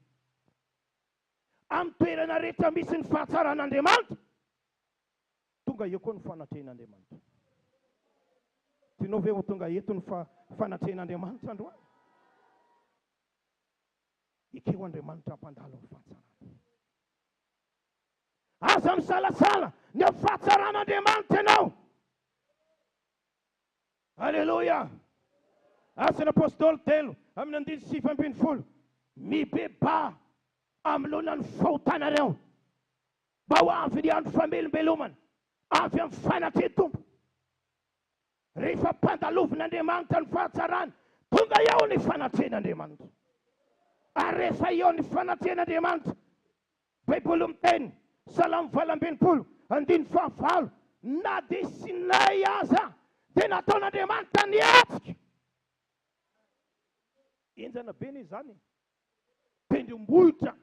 Amin'ny toerana rehetra misy ny fahatsaran'Andriamanitra, tonga eo koa ny fanatrehan'Andriamanitra. Tianao ve ho tonga eto ny fanatrehan'Andriamanitra androany? Ekeo Andriamanitra hampandalo ny fahatsarany. Aza misalasala ny amin'ny fahatsaran'Andriamanitra ianao. Aleloia! Asan'ny Apostoly telo amin'ny andininy 19, Mibebaha anoloana ny fahotanareo, mba ho avy ny andro famelombelomana avy amin'ny fanatrehan'ny Tompo. Rehefa ampandalovin'Andriamanitra ny fahatsarany, tonga eo ny fanatrehan'Andriamanitra. Ary rehefa eo ny fanatrehan'Andriamanitra, Baiboly miteny, Salamo 68, andininy fahavalo, Na dia Sinay aza dia nataon'Andriamanitra nihetsika. Henjana be anie izany e! Tendrombohitra,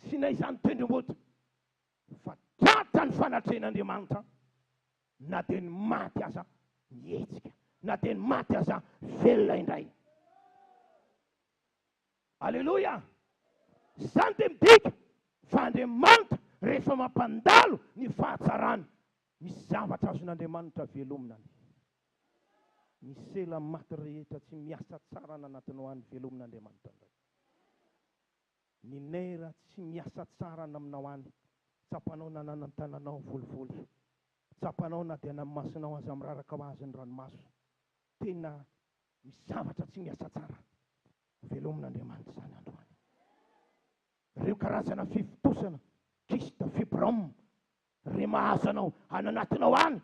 Sinay izany tendrombohitra, fa tratra ny fanatrehan'Andriamanitra na dia ny maty aza nihetsika, na dia ny maty aza velona indray. Aleloia! Izany dia midika fa Andriamanitra rehefa mampandalo ny fahatsarany, misy zavatra azon'Andriamanitra velomina any. Ny sela maty rehetra tsy miasa tsara any anatinao any, velomin'Andriamanitra indray. Ny nerf tsy miasa tsara any aminao any, tsapanao na nanan-tananao volivoly, tsapanao na dia any amin'ny masonao aza miraraka ho azy ny ranomaso. Tena misy zavatra tsy miasa tsara. Velomin'Andriamanitra izany androany. Ireo karazana fivontosana, kyste, fibrome, re mahazo anao any anatinao any,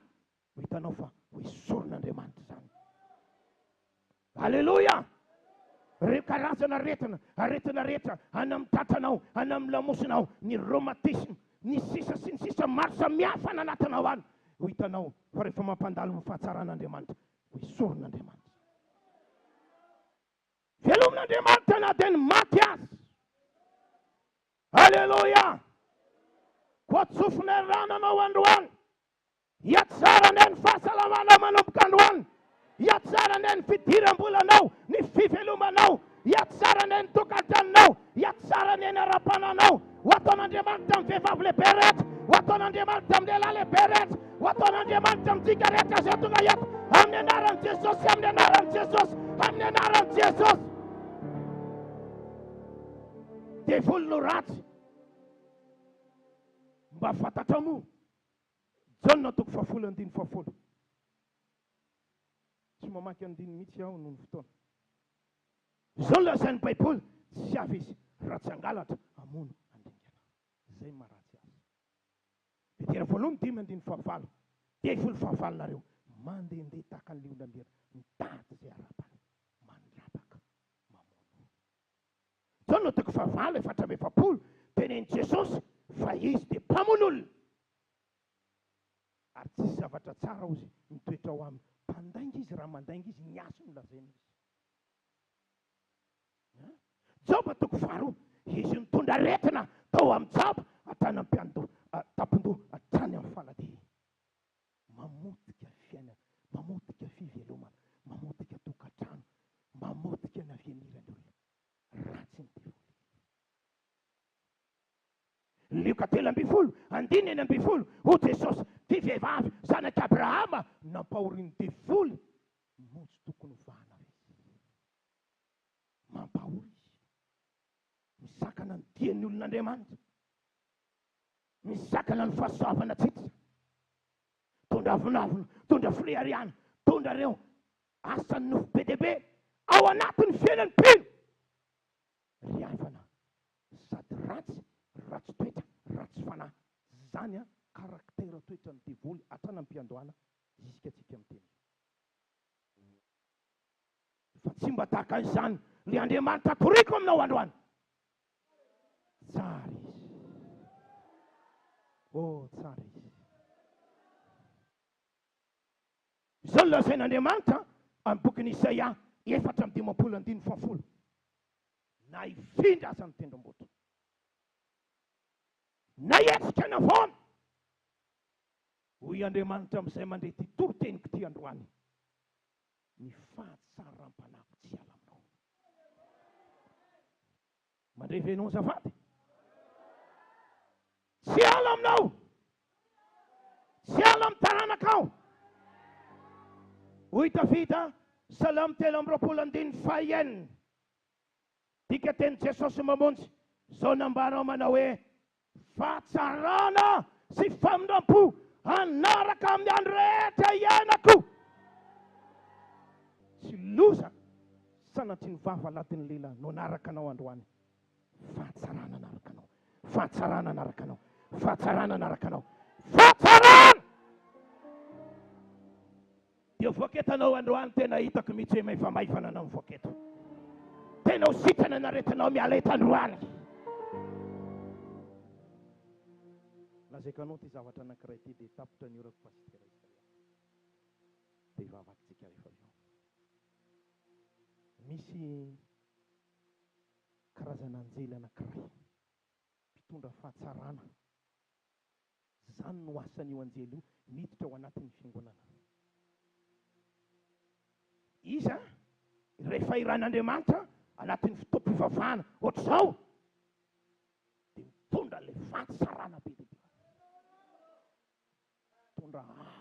ho hitanao fa ho esorin'Andriamanitra izany. Aleloia! Ireo karazana aretina, aretina rehetra any amin'ny tratranao, any amin'ny lamosinao, ny rhumatisme, ny sisa sy ny sisa maro samihafa any anatinao any, ho hitanao fa rehefa mampandalo ny fahatsaran'Andriamanitra, ho esorin'Andriamanitra. Velomin'Andriamanitra na dia ny maty aza. Aleloia! Koa tsofina rano anao androany. Hihatsara anie ny fahasalamanao manomboka androany. Hihatsara anie ny fidiram-bolanao, ny fivelomanao. Hihatsara anie ny tokantranonao. Hihatsara anie ny ara-pananao. Ho ataon'Andriamanitra amin'ny vehivavy lehibe rehetra. Ho ataon'Andriamanitra amin'ny lehilahy lehibe rehetra. Ho ataon'Andriamanitra amintsika rehetra izay tonga eto. Amin'ny anaran'i Jesosy, amin'ny anaran'i Jesosy, amin'ny anaran'i Jesosy. Devoly no ratsy. Mba fantatrao moa? Jaona toko fahafolo andininy fahafolo. Tsy mamaky andininy mihitsy aho noho ny fotoana. Izao no lazain'ny Baiboly, tsy avy izy raha tsy hangalatra, hamono, handringana. Izay no maharatsy azy. Petera voalohany dimy andininy fahavalo, Devoly fahavalonareo, mandehandeha tahaka ny liona mira, mitady izay harapany, mandrapaka, mamono. Jaona toko fahavalo 44, tenenin'i Jesosy fa izy dia mpamono olona. Ary tsisy zavatra tsara hozy mitoetra ao aminy. Mpandainga izy, raha mandainga izy, ny azy no lazainy izy. Joba toko faharoa, izy nitondra aretina tao amin'i Joba hatrany am-piandoha, tampon-doha hatrany amin'ny faladia. Mamotika fiainana, mamotika fivelomana, mamotika tokantrano, mamotika ny avenir-n'ny olona. Ratsy ny devoly. Lioka 13, andininy 16, Hoy Jesosy, Ity vehivavy, zanak'i Abrahama, nampahorian'ny devoly, moa tsy tokony hovahana ve izy? Mampahory izy. Misakana ny dian'ny olon'Andriamanitra. Misakana ny fahasoavana tsy hita. Tondra avonavona, tondra fireharehana, tondra ireo asan'ny nofo be dia be ao anatin'ny fiainan'ny mpino. Ry havana, sady ratsy, ratsy toetra, ratsy fanahy. Zany an, caractère toetran'ny devoly hatrany am-piandohana jusqu'à tsika miteny izao. Fa tsy mba tahaka an'izany le Andriamanitra toriko aminao androany. Tsara izy. Oh, tsara izy. Izao no lazain'Andriamanitra amin'ny bokin'i Isaia 54 andininy fahafolo. Na hifindra aza ny tendrombohitra. Na hihetsika ny havoana. Hoy Andriamanitra amin'izay mandre ity toriteniko ity androany, Ny fahatsaram-panahiko tsy hiala aminao. Mandre ve ianao azafady? Tsy hiala aminao. Tsy hiala amin'ny taranakao. Hoy Davida, Salamo 23 andininy faha-enina. Dika teny Jesosy Mamonjy izao nambarao manao hoe, Fahatsarana sy famindram-po hanaraka amin'ny andro rehetra iainako. Tsy loza sanatria ny vava ladin'ny lela no hanaraka anao androany. Fahatsarana hanaraka anao. Fahatsarana hanaraka anao. Fahatsarana hanaraka anao. Fahatsarana! Dia voaketanao androany tena hitako mihitsy hoe maivamaivana anao mivoaka eto. Tena ho sitrana ny aretinao miala eto androany. Lazaiko anao ity zavatra anankiray ity dia tapitra ny orako Pasitera Isaia. Dia hivavaka-tsika rehefa avy eo. Misy karazana anjely anankiray mpitondra fahatsarana. Izany no asan'io anjely io, miditra ao anatin'ny fiangonana. Iza? Rehefa iran'Andriamanitra anatin'ny fotoam-pivavahana ohatr'izao, dia mitondra ilay fahatsarana be dia be. Mitondra arina.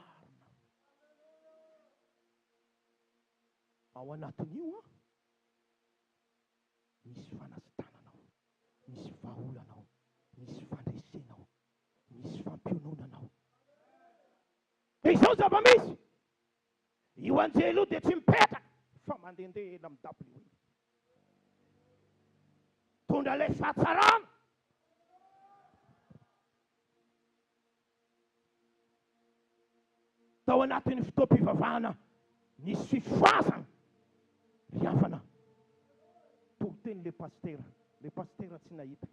Ao anatin'io an, misy fanasitranana ao, misy vahaolana ao, misy fandresena ao, misy fampiononana ao. Dia izao ny zava-misy, io anjely io dia tsy mipetraka fa mandehandeha eny amin'ny dabilio eny. Mitondra ilay fahatsarana. Tao anatin'ny fotoam-pivavahana nisy fifohazana ry havana. Toriteny le pasitera, le pasitera tsy nahita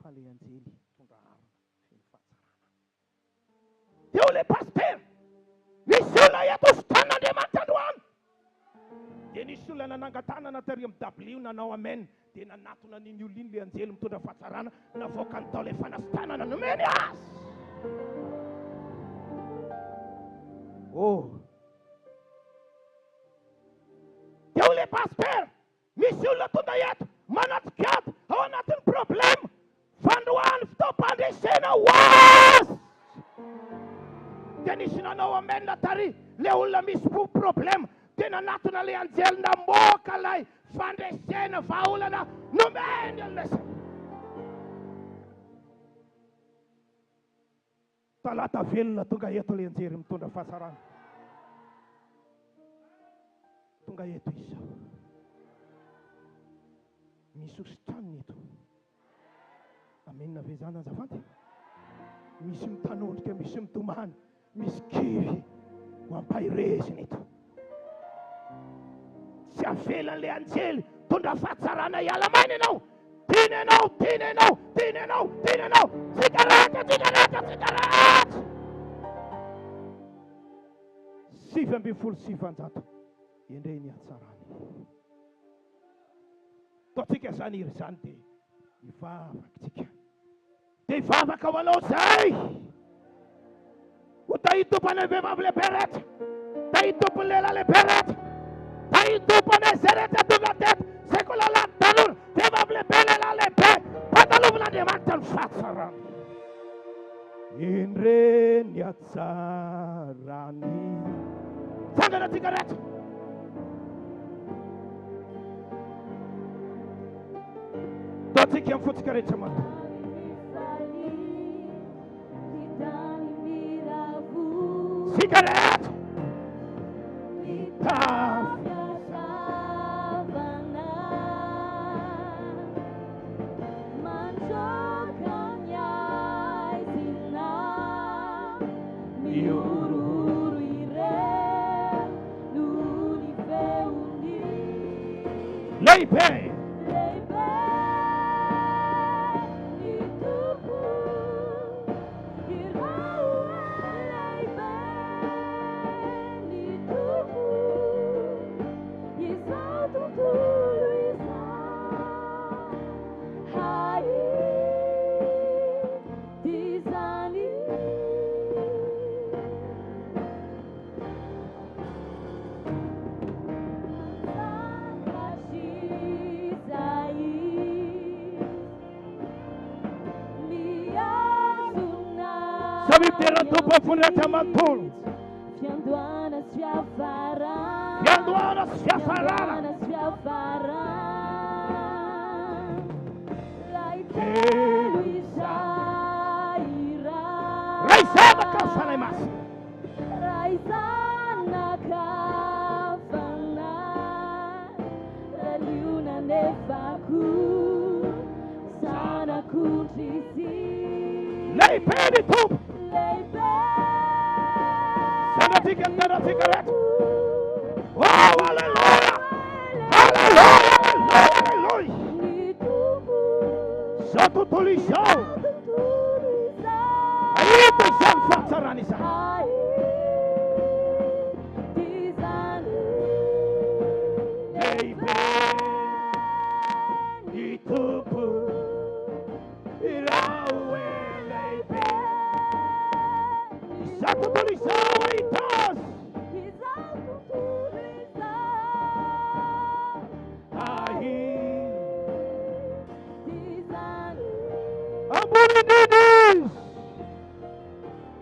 fa le anjely nitondra harona feno fahatsarana. Teo le pasitera, misy olona eto hositran'Andriamanitra androany. Dia nisy olona nanangan-tanana tary amin'ny dabilio nanao amen. Dia nanatona an'iny olona iny ilay anjely mitondra fahatsarana, navoakany tao ilay fanasitranana nomeny azy. Oh! Dia hoy ilay pasitera, Misy olona tonga eto manatsikady ao anatin'ny problème, fandroahany fotoam-pandresena ho azy. Dia nisy nanao amen tary, ilay olona misy problème dia nanatona ilay anjely namoaka ilay Fandresena vahaolana nomeny an'ilay saina. Talata velona tonga eto ilay anjery mitondra fahatsarana. Tonga eto izy izao. Misy hositranina eto. Amena ve zany azafady? Misy mitanondrika, misy mitomany, misy kivy ho ampaherezina eto. Tsy avelan'ilay anjely tondra fahatsarana hiala maina ianao. Tiany ianao, tiany ianao, tiany ianao, tiany ianao. Tsika rehetra, tsika rehetra, tsika rehetra. 919 endrey ny hatsarany. Ataontsika izany hira izany dia hivavaka tsika. Dia hivavaka ho anao izay. Ho tahin'ny Tompo anay vehivavy lehibe rehetra. Tahin'ny Tompo ny lehilahy lehibe rehetra. Tahin'ny Tompo anay izay rehetra tonga teto. Sekoly lahy tanora, vehivavy lehibe, lehilahy lehibe. Mpandalovin'Andriamanitra ny fahatsarany. Indre ny hatsarany. Tsangana tsika rehetra. Ataontsika amin'ny fontsika rehetra manontolo. Tsika rehetra. Mitafy. Lehibe! Samy midera ny Tompo amin'ny fony rehetra manontolo. Fiandohana sy fiafarana. Fiandohana sy fiafarana. Fiandohana sy fiafarana. Lay telo izay iray. Ray Zanaka Fanahy Masina. Ray Zanaka Fanahy. Laliona nefa koa Zanak'ondry izy. Lehibe ny Tompo. Lehibe. Zanatsika ny tanantsika rehetra. Oh, haleloia! Haleloia! Haleloia! Ny Tompo. Izao tontolo izao. Tontolo izao. Hahita izany fahatsarana izany. Hahita izany. Lehibe ny Tompo. Iraho e lehibe. Izao tontolo izao hahita azy. Izao tontolo izao. Hahita. Izany. Ambony indrindra izy.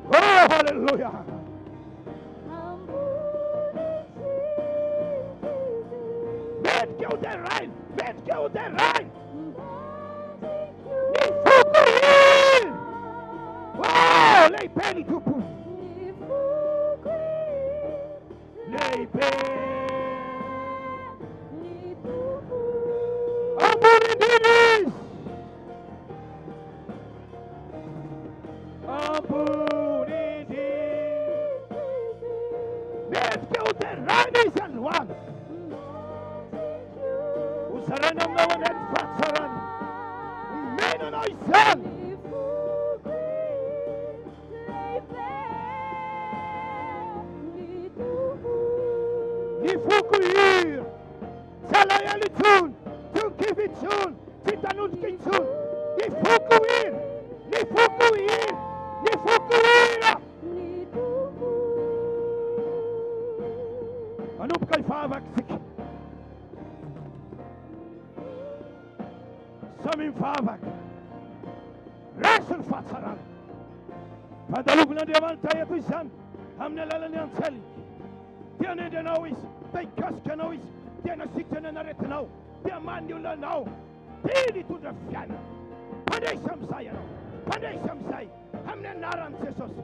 Oh, haleloia. Ambony indrindra izy. Mendrika ho deraina, mendrika ho deraina. Mendrika Ny foko hira. Oh, lehibe ny Tompo. Ny foko hira. Lehibe. Ny Tompo. Ambony indrindra izy. Ambony indrindra. Mendrika ho deraina izy androany. Ho zaraina aminao anie ny fahatsarany. Omena anao izany. Ny foko lehibe. Ny Tompo. Ny foko hira. Tsy alahelo intsony, tsy ho kivy intsony, tsy hitanondrika intsony. Ny foko hira, ny foko hira, ny foko hira. Ny Tompo. Manomboka hivavaka isika. Samy mivavaka. Raiso ny fahatsarana. Fandalovan'Andriamanitra eto izany amin'ny alalan'ny anjeliny. Te hanendry anao Izy, te hikasika anao Izy, te hanasitrana ny aretinao, te hamaha ny olanao, te hitondra fiainana. Mpandresy amin'izay ianao, mpandresy amin'izay, amin'ny anaran'i Jesosy.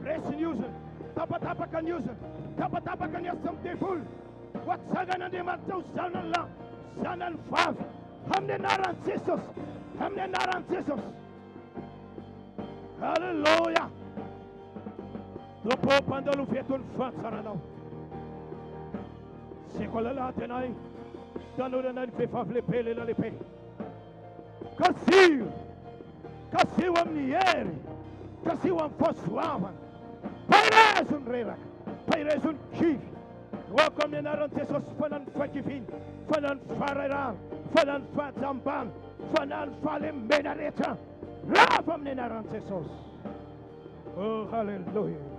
Resy ny ozona, tapatapaka ny ozona, tapatapaka ny asan'ny devoly. Ho atsangan'Andriamanitra ho zanany lahy, zanany vavy, amin'ny anaran'i Jesosy, amin'ny anaran'i Jesosy. Alléluia. Tompo ô, mpandalova eto ny fahatsaranao. Sekoly alahady anay, tanora anay ny vehivavy lehibe, lehilahy lehibe. Kasiho, kasiho amin'ny hery, kasiho amin'ny fahasoavana. Paherezo ny reraka, paherezo ny kivy. Roako amin'ny anaran'i Jesosy fanahy ny fahakiviana, fanahy ny faharairahana, fanahy ny fahajambana, fanahy ny fahalemena rehetra. Rava amin'ny anaran'i Jesosy. Oh, haleloia.